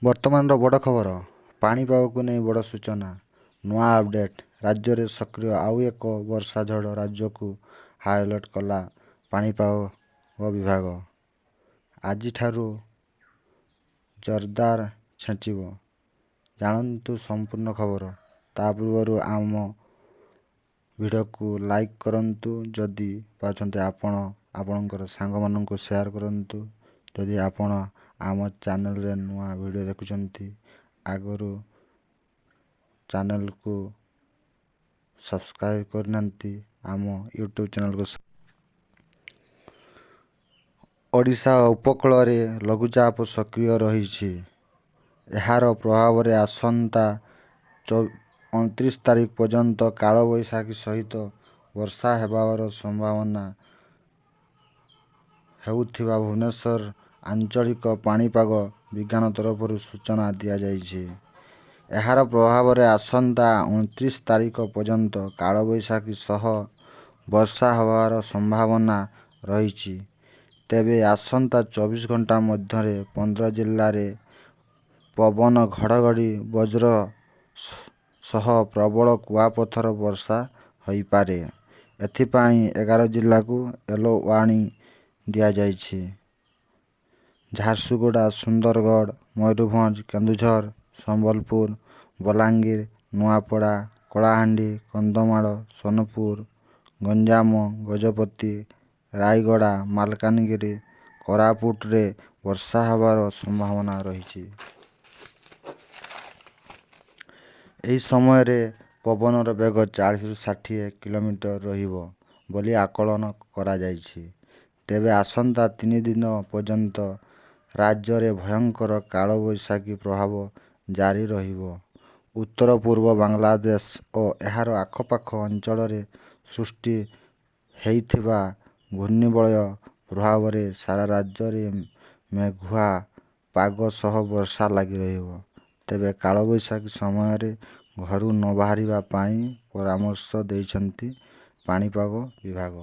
ବର୍ତ୍ତମାନର ବଡ଼ ଖବର, ପାଣିପାଗକୁ ନେଇ ବଡ଼ ସୂଚନା, ନୂଆ ଅପଡେଟ୍। ରାଜ୍ୟରେ ସକ୍ରିୟ ଆଉ ଏକ ବର୍ଷା ଝଡ଼, ରାଜ୍ୟକୁ ହାଇଆଲର୍ଟ କଲା ପାଣିପାଗ ବିଭାଗ। ଆଜିଠାରୁ ଜୋରଦାର ଛେଚିବ। ଜାଣନ୍ତୁ ସମ୍ପୂର୍ଣ୍ଣ ଖବର। ତା ପୂର୍ବରୁ ଆମ ଭିଡ଼ିଓକୁ ଲାଇକ୍ କରନ୍ତୁ, ଯଦି ପାରୁଛନ୍ତି ଆପଣ ଆପଣଙ୍କର ସାଙ୍ଗମାନଙ୍କୁ ସେୟାର କରନ୍ତୁ। ଯଦି ଆପଣ ଆମ ଚ୍ୟାନେଲରେ ନୂଆ ଭିଡ଼ିଓ ଦେଖୁଛନ୍ତି, ଆଗରୁ ଚ୍ୟାନେଲକୁ ସବସ୍କ୍ରାଇବ୍ କରିନାହାନ୍ତି, ଆମ ୟୁଟ୍ୟୁବ୍ ଚ୍ୟାନେଲକୁ। ଓଡ଼ିଶା ଉପକୂଳରେ ଲଘୁଚାପ ସକ୍ରିୟ ରହିଛି। ଏହାର ପ୍ରଭାବରେ ଆସନ୍ତା 29 ତାରିଖ ପର୍ଯ୍ୟନ୍ତ କାଳବୈଶାଖୀ ସହିତ ବର୍ଷା ହେବାର ସମ୍ଭାବନା ହେଉଥିବା ଭୁବନେଶ୍ୱର ଆଞ୍ଚଳିକ ପାଣିପାଗ ବିଜ୍ଞାନ ତରଫରୁ ସୂଚନା ଦିଆଯାଇଛି। ଏହାର ପ୍ରଭାବରେ ଆସନ୍ତା 29 ତାରିଖ ପର୍ଯ୍ୟନ୍ତ କାଳବୈଶାଖୀ ସହ ବର୍ଷା ହେବାର ସମ୍ଭାବନା ରହିଛି। ତେବେ ଆସନ୍ତା 24 ଘଣ୍ଟା ମଧ୍ୟରେ 15 ଜିଲ୍ଲାରେ ପବନ, ଘଡ଼ଘଡ଼ି, ବଜ୍ର ସହ ପ୍ରବଳ କୁଆପଥର ବର୍ଷା ହୋଇପାରେ। ଏଥିପାଇଁ 11 ଜିଲ୍ଲାକୁ ୟେଲୋ ୱାର୍ଣ୍ଣିଂ ଦିଆଯାଇଛି। ଝାରସୁଗୁଡ଼ା, ସୁନ୍ଦରଗଡ଼, ମୟୂରଭଞ୍ଜ, କେନ୍ଦୁଝର, ସମ୍ବଲପୁର, ବଲାଙ୍ଗୀର, ନୂଆପଡ଼ା, କଳାହାଣ୍ଡି, କନ୍ଧମାଳ, ସୋନପୁର, ଗଞ୍ଜାମ, ଗଜପତି, ରାୟଗଡ଼ା, ମାଲକାନଗିରି, କୋରାପୁଟରେ ବର୍ଷା ହେବାର ସମ୍ଭାବନା ରହିଛି। ଏହି ସମୟରେ ପବନର ବେଗ 40ରୁ 60 କିଲୋମିଟର ରହିବ ବୋଲି ଆକଳନ କରାଯାଇଛି। ତେବେ ଆସନ୍ତା 3 ଦିନ ପର୍ଯ୍ୟନ୍ତ ରାଜ୍ୟରେ ଭୟଙ୍କର କାଳବୈଶାଖୀ ପ୍ରଭାବ ଜାରି ରହିବ। ଉତ୍ତର ପୂର୍ବ ବାଂଲାଦେଶ ଓ ଏହାର ଆଖପାଖ ଅଞ୍ଚଳରେ ସୃଷ୍ଟି ହେଇଥିବା ଘୂର୍ଣ୍ଣିବଳୟ ପ୍ରଭାବରେ ସାରା ରାଜ୍ୟରେ ମେଘୁଆ ପାଗ ସହ ବର୍ଷା ଲାଗି ରହିବ। ତେବେ କାଳବୈଶାଖୀ ସମୟରେ ଘରୁ ନ ବାହାରିବା ପାଇଁ ପରାମର୍ଶ ଦେଇଛନ୍ତି ପାଣିପାଗ ବିଭାଗ।